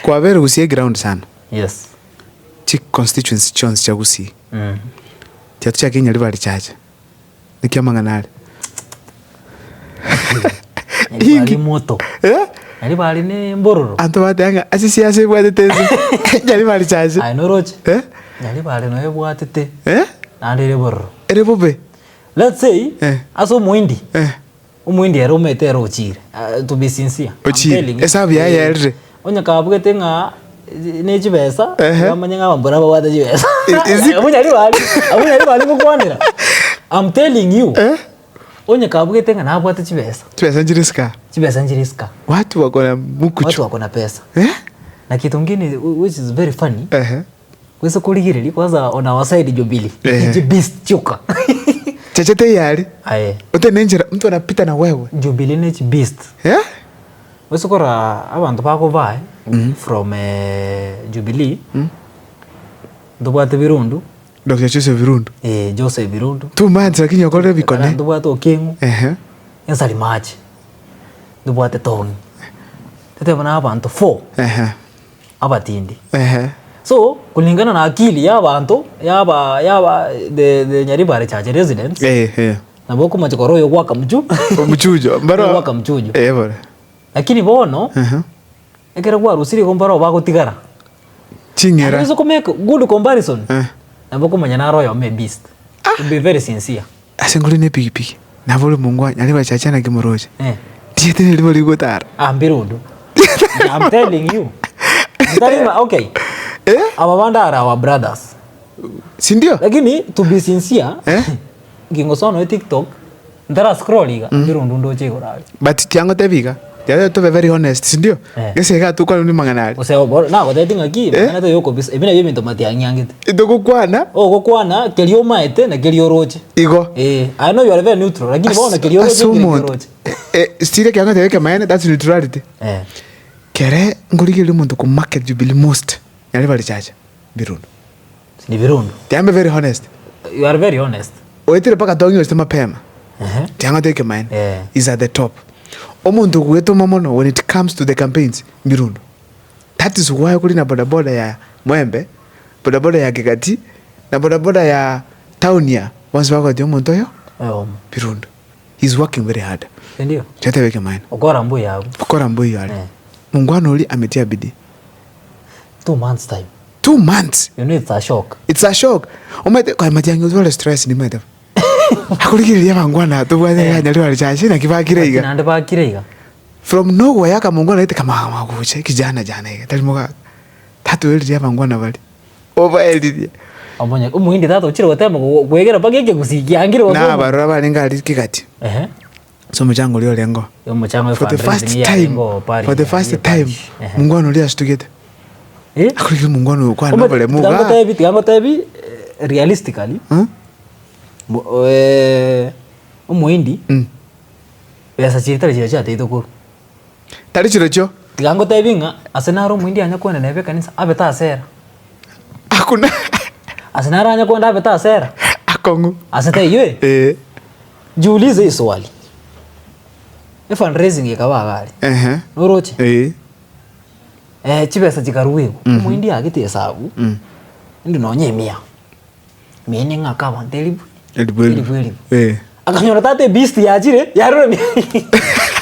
Kwabere Gusii eground sana. Yes. Chi constituency chionsi chia Gusii. Tiga tochake Nyaribari Chache. Naki amang'ana are? Nyaribari moto. Eh? Nyaribari ne mbororo. Abanto bateba ng'a ase siasa ebwatete ense Nyaribari Chache. Aye noroche? Eh? Nyaribari noyo ebwatete. Eh? Naende ere bororo. Ere bobe. Let's say, Eh. ase omoindi. Eh. Omoindi ere omanyete ere ochire, to be sincere, I'm Ochire. telling you. Esabu yaye yaerire. Onye kabugete ng'a ne chibesa, Ehe. bamanye ng'a abamura babwate chibesa. Is it- Abwo nyaribari, abwo nyaribari ngokwanera. I'm telling you, Eh? onye kabugete ng'a nabwate chibesa, Chibesa nchire sika. chibesa nchire isika. Watu wako na mukuchu. Watu wako na pesa. Eh? Na kitu ingine which is very funny, Ehe. Gose korigereria kwanza on our side Jubilee. Ehe. Jubilee chuka. Cheche teyari. Aye. Otene enchera mtu anapita na wewe. Jubilee ne chibeast. Eh? Gose kora abanto bakobae from eh, Jubilee. Ntobwate Birundu. Dr. Joseph Birundu. Eh, Joseph Birundu. Two months lakini okorire bikone. Ntobwate Okeng'u. Ehe. Ensari Mache. Ntobwate Tong'i. Totebe na abanto four. Ehe. abatindi. Ehe. So kulingana na akili ya abanto yaba yaba the the Nyaribare Church residents Eh, eh. nabo okomacha korora oyo gwaka mchu Omuchujo. Mbaro. Ogwaka mchujo. Eh, bora. Lakini bono Ehe. ekero kwarusirie igo mbaro bagotigara. Ching'era. Ase komake good comparison Eh. nabo okomanya naro oyomo ebeast. To be very sincere. Ase nkore ne epikipiki, nabo ore mongwana Nyaribare Church naki moroche. Eh. Rieta nerimo rigotara. Ah, mbirudu. I'm telling you. I'm telling you, okay. Eh? Aba bande are our brothers. Si ndio? Lakini to be sincere, Eh? ngingosoma noe TikTok, ntara scroll iga, mbirundu ndoche igoro aria. But tiangotebi iga, tiago tobe very honest, si ndio? Eh. Gese iga tokwana buna amang'ana aria. Gose obo nagotebeti ng'aki, Eh? mang'ana taiyo okobisa, ebi nabio ebinto matiang'i angete. Togokwana Ogokwana keria omaete na keria oroche. igo. Eh, I know you are very neutral, lakini bono keria oroche Ase nkeri omonto oroche. eh, still ekero ngoteba ekemanyererio that's neutrality. Eh. Kere nkorigereria omonto ko market Jubilee most, Nyaribari Chacha, Birundu. Ni Birundu. Tiambe very honest. You are very honest. Oetire mpaka tong'i osite mapema. Ehe. Tiang'ote ekemanyererio. Eh. Is at the top. Omonto ogwetoma mono when it comes to the campaigns, Birundu. That is why kori na bodaboda ya Mwembe, bodaboda ya Kegati, na bodaboda ya town ya bonsi bagotebi omonto oyo Oyomo. Birundu. He is working very hard. Sindio? Tiateba ekemanyererio. Okora mbuya abwo. Okora mbuya are. Eh. Mongwana oria ametia bidii. 2 months time. 2 months. You know it's a shock. It's a shock. Omanyete koe matiang'i otware stress nimanyete bo. Akorigereria abangwana tobwate iga Nyaribari Church naki bakire iga. Naende bakire iga. From nowhere akamongwana gete kamama gocha kijana jana iga tari mogaka. Tatoeririe abangwana baria. Obaeririe. Omonye omoindi tata ochire gotema go- goegera mpaka ekegusii kiangire gose Na abarora barenge aria kegati. Ehe. Ase omochango oria orengeo. Omochango For the first fundraising time, yarenge parish, for the first ya time, parish. Ehe. mongwana oria asitugete. Eh? Akorire mongwana oyo kwana Omanyete, oboremu tiga igaa. ngotebi tiga ngotebi eh, realistically Huh? mo- eh, omoindi Mm. besa chiria tari chiria chiateete korwa. Tari chirochio. Tiga ngotebi ng'a ase naro omoindi anya kwenda nebe ekanisa abe tasera. Hakuna. Ase naro anya kwenda abe tasera. Akong'u. Ase taiyo eh? Eh. Jiulize hii swali. Efundraising ekaba iga aria. Ehe. Noroche? Eh. Eh, chibesa chikarwegwa. Omoindi agete esabu, indi nonye emia. Mia ning'ake abanto elifu, Elifu, elifu. elifu, elifu. Eh. Akanyora tata ebeast yachire, yarure mia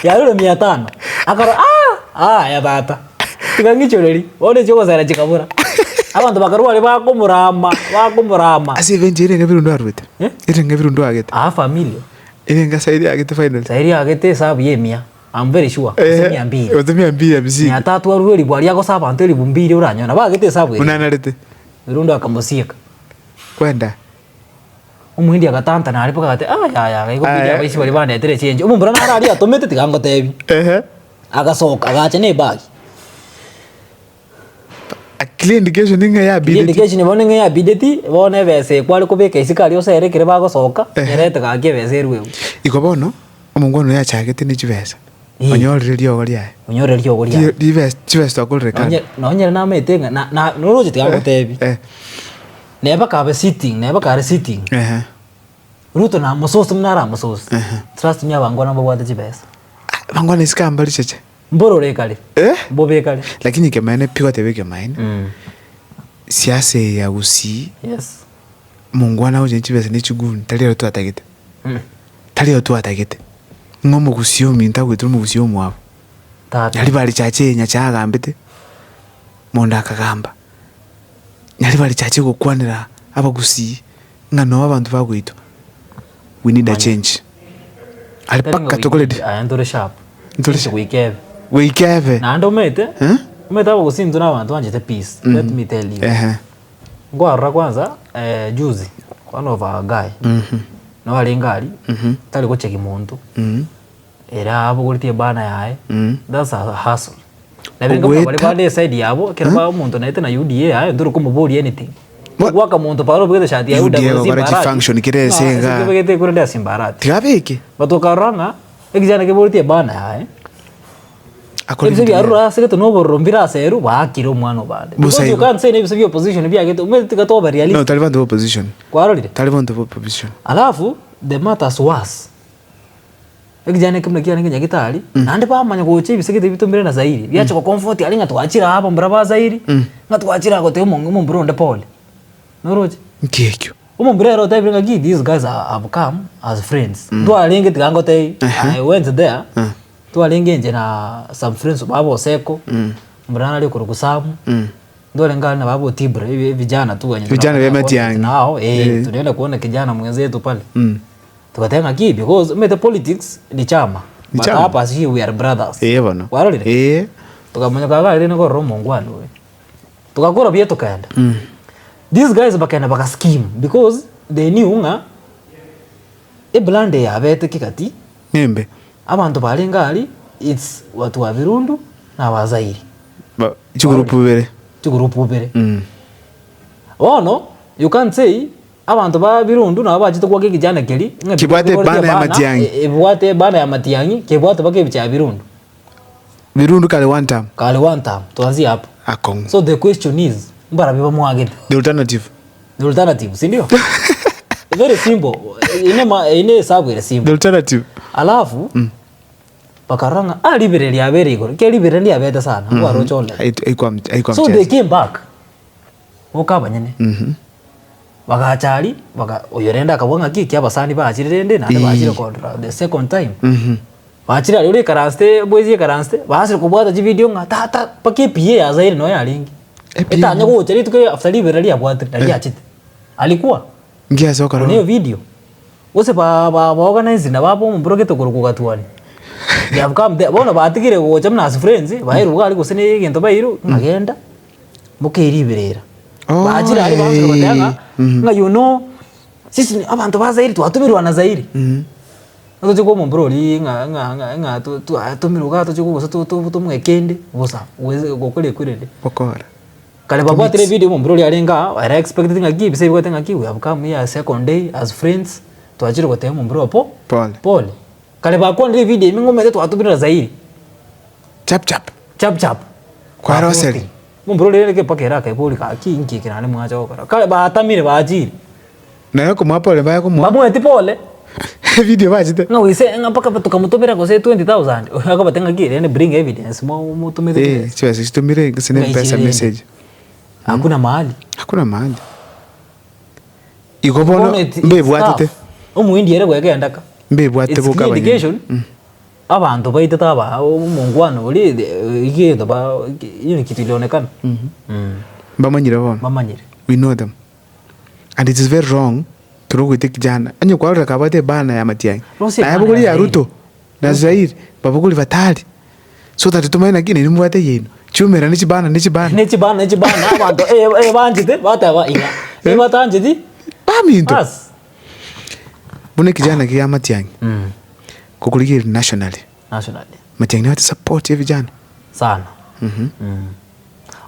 yarure mia tano. Akarora ah, aya tata, tiga ng'ichoreri, bono echi ogosera chikabura. Abanto bakarwa aria bakomorama, bakomorama. Ase event ere enga ebirundu arwete? Eh? Ere enga ebirundu agete? Aa familia. Ere enga sairi agete finally? Sairi agete esabu ya emia, I'm very sure, gose mia mbili. Gose mia mbili hamsini. Mia tatu arure elifu aria agosa abanto elifu mbili oranyore, nabo agete esabu eria. Buna anarete? Birundu akamosieka. Kwenda. Omoindi agatantana aria mpaka agateba ah yaya igo Aya. mbuya abaisi baria bandetire chenji. Omomura naro aria atomete tiga ngotebi. Ehe. Agasoka agacha na ebag. A clear indication ng'a Clear yabideti. indication bono ng'a yabideti, bono ebesa eye kware kobeka isiko aria osere ekere bagosoka, Ehe. nyerete gaki ebesa erwe ebu. Igo bono, omongwana oyo achagete ne chibesa, Eh. onyorire riogo riaye. Onyorire riogo riaye. Ri- ribesa chibesa twakorire kare. Nonye nonye namaete ng'a na na noroche tiga ngotebi. Eh. Neba kabe sitting, neba kare sitting. Ehe. Ruto namososi buna aramososi. Ehe. Trust me abangwana mbabwate chibesa. Ah, bangwana isiko amba richeche. Mbororo ekare. Eh? Mbobe ekare. Lakini ekemanene pi goteba ekemanene, siasa eye ya gusii, Yes. mongwana agocha ne chibesa ne chiguni tari ero twatagete. Tari ero twatagete. Ng'a omogusii ominto agoetera omogusii omwabo. Tata. Nyaribari chache eye Nyachae agambete, mondo akagamba. Nyaribari chache gokwanera abagusii ng'a noo abanto bagoitwa. We need a change. Aria Tari ng'a mpaka we tokore need, di- aya ntore sharp. Ntore Change sharp. goika ebe. Goika ebe. Naende omanyete, Eh? omanyete abagusii intwe na abanto banchete peace, let me tell you. Ehe. Nkwarora kwanza juzi, one of our guy, nabo arenge aria, tari gochegi monto, ere abogoretie ebana yaye, that's a hustle. Nabo inga Ogoeta. baria bande eside yabo, ekero ba omonto naete na UDA yaye, ntori komoboria anything. Bo- Goaka monto paro obegete eshati ya UDA UDA gose gokora Simba Arati, chifunction kera ase ng'a igaa. ase kebegete korende ya Simba Arati. Tiga abeke. But okarora ng'a, ekijana keboretie ebana yaye, Akore Ebise ebinto biarure biaye. ase gete na obororo mbire ase eru baakire omwana obande. Bosa Because you igo. can't say na ebise bia opposition biagete omanyete tiga tobe No, realistic. tari banto ba opposition. Kwarorire? Tari banto ba opposition. Alafu the matters worse, ekijana ekio buna kiarenge nyagetari, naende bamanya gocha ebise gete bitomire na Zairi, biacha go comfort aria ng'a twachire aa abamura ba Zairi, ng'a twachire aa gotebia omonge omombura onde pole. Noroche? Nki ekio? Omombura ere otebire ng'a ki these guys are have come as friends. Ntwarenge tiga ngotebie, I went there. Twarenge inche na some friends baba Oseko, mbuna nare okorokwa Sam, ntwarenge aria na baba Otibra, ebi vijana tu wenye Vijana bia tunafanya Matiang'i. content nao eh, Eh. tulienda kuona kijana mwenzetu pale tugateba ng'aki because omanyete politics ni chama Ni but chama. hapa sisi we are brothers Eh bono. kwarorire Eh. tukamanya kaga rende nikorora omongwana oyo tugakora buya tukaenda these guys bakaenda baka scheme because they knew ng'a Eblanda eye yabete kegati, Nembe. abanto barenge aria, it's watu wa Birundu na Abazairi. Ba- chigurupu ibere. Chigurupu ibere. Mm. Bono, you can't say, abanto ba Birundu nabo bachete goaka ekijana keria, ng'a Kebwate bikoria ebana ya ebana, Matiang'i. e- ebwate ebana ya Matiang'i, kebwate mpaka ebicha ya Birundu. Birundu kare one term. Kare one term, tuanzie hapo. Akong'u. So the question is, mbarabia bamwagete? The alternative. The alternative, si ndio? Very simple. Ine ma ine hesabu ere The simple. alternative. Alafu bakarora ng'a ah ribere riabere igoro. Ekero ribere riabete sana, nkwaroche online. Haikwa haikwa So they mchezo. came back. Boka abanyene. Bagacha aria, baka oyo rende akabua ng'aki eki abasani bachire rende naende bachire korora the second time. Bachire aria ore ikaransete boys ekaranste, baasire kobwata chividio ng'a tata mpaka ePA ya Zaire noyo yarenge. EPA Etanya gocha rituko eri after riberera riabwatire nari riachete. Alikuwa Nki ase okora kona bono? eyo video. Gose ba ba ba organize nabo aba omomura ogete korokwa gatwani. They have come there, bono batigire gocha buna as friends, bairwe iga aria gose na egento bairwe, ng'a genda mokeire riberera. Oh, Bachire aria baansa goteba ng'a, eh. ng'a you know, sisi ni abanto ba Zaire twatomirwe na Zaire. Toche kwa omombura oria ng'a ng'a ng'a ng'a to to atomirwe iga toche gose to to tomoe kende, bosa gose gokora ekwirende. Gokora. Kare babwatire evideo omombura oria arenge aa, ere expected ng'aki ebise ebwate ng'aki we have come here second day as friends, twachire gotebia omombura oyo po Pole. pole. Kare bakwanire evideo ime ng'a omanyete twatomirwe na Zaire. Chap chap. Chap chap. Kwaroseri. Omombura oria rende mpaka ere akaeboria gaki inki eke naende mwacha gokora. Kare batamire bachire. Naye okomoa pole mbaye komoa. Bamoeti pole. Evideo bachete. Ng'a we say ng'a mpaka tokamotomera gose 20,000 akabatebia ng'aki rende bring evidence mo motomete Eh, chibesa. chibesa chitomire gose ne Ng'a mpesa ichire rende. message. Hakuna mahali. Hakuna mahali. Igo bono Bono it- it's mbebwatete. tough. Omoindi ere gwegenda ka. Mbebwate It's boka clear abanyene. indication abanto baitete aba omongwana oria egento ba hiyo ni kitu ilionekana. Mbamanyire bono. Bamanyire. We know them. And it is very wrong ekero ogoita ekijana onye kwarora kabwate ebana ya Matiang'i Rosie naye ebana abogori ya ya Zaire. Ruto na Zaire babogori batari so that tomanye naki nainwe mobwate eyeino chiumera ne chibana ne chibana. Ne chibana ne chibana abanto eh banchete bateba iga eh batancheti Baminto bas. Buna ekijana kia Matiang'i gokorigereria nationally Nationally. Matiang'i nabwate support ya vijana. Sana.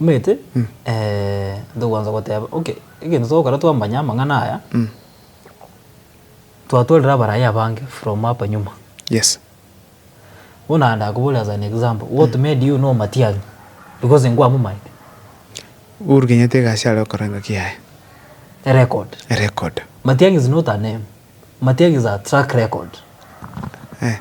Omanyete ntogwansa goteba okay, egento togokora twamanya amang'ana aya, twatwarire abarai abange from hapa nyuma. Yes. Bono naende nakoboria as an example, what made you know Matiang'i? Because nkwamomanyete. Uhuru Kenyatta egasi are gokora engaki yaye. Erecord. Erecord. Matiang'i is not a name, Matiang'i is a track record. Eh.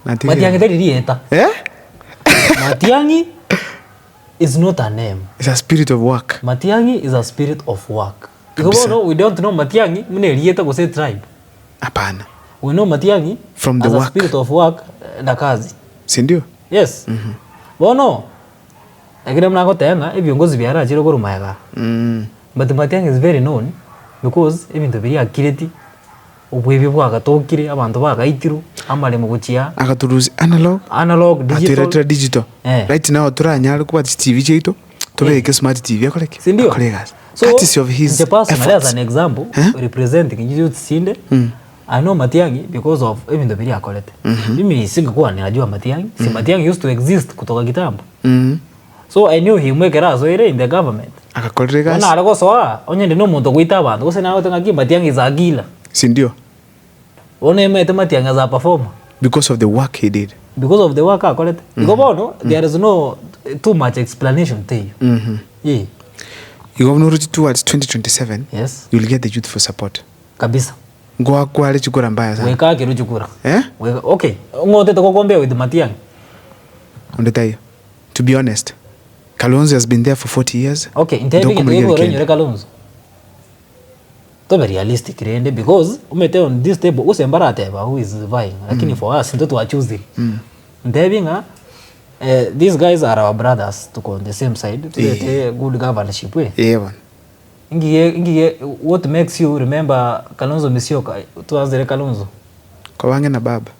Natigire. Matiang'i tari rieta. Eh? Matiang'i is not a name. It's a spirit of work. Matiang'i is a spirit of work. Igo Kabisa. bono we don't know Matiang'i buna erieta gose etribe. Hapana. We know Matiang'i From the as a work. spirit of work na kazi. Sindio? Yes. Bono, ekero buna agoteba ng'a ebiongozi biarachire korwa magega. But Matiang'i is very known because ebinto biria akireti, obwebi bwagatokire, abanto bagaitirwe, amaremo gochia Agaturusia analog, analog, digital. atoiretera digital. Eh. Right now toranyare kobwata chitivi chiaito, tobeke smart TV ekore ki? Si ndio? Akore egasi. So, Courtesy of his inche personally as efforts. an example, Eh? representing youth chinde, I know Matiang'i because of ebinto biria akorete. Mimi singekuwa ninajua Matiang'i. Si Matiang'i used to exist kutoka kitambo. So I knew him ekero asoire in the government. Agakorera Bono egasi. are gosoa, onye ndi nomonto ogoita abanto, gose nagote ng'aki Matiang'i is a killer. Si ndio? Bono emaete Matiang'i as a performer. Because of the work he did. Because of the work akorete. Igo bono, there is no too much explanation teiyo. Eh. Igo buna oroche towards 2027, Yes. you will get the youth for support. Kabisa. Ngoakware chikura mbaya sana. Goika akerwe chikura. Eh? Goika okay, ng'o otete gokombea with Matiang'i? Onde taiyo. To be honest, Kalonzo has been there for 40 years. Okay, ntebi gento Ntokomorigia gekogera kende. onyore Kalonzo. Tobe realistic rende because omanyete on this table gose mbarateba who is vying lakini for us intwe twachusire. Ntebi ng'a eh, these guys are our brothers tuko on the same side torete good governorship eh. Eh bono. Ngige ngige what makes you remember Kalonzo Musyoka twanzire Kalonzo? Koba ang'e na baba.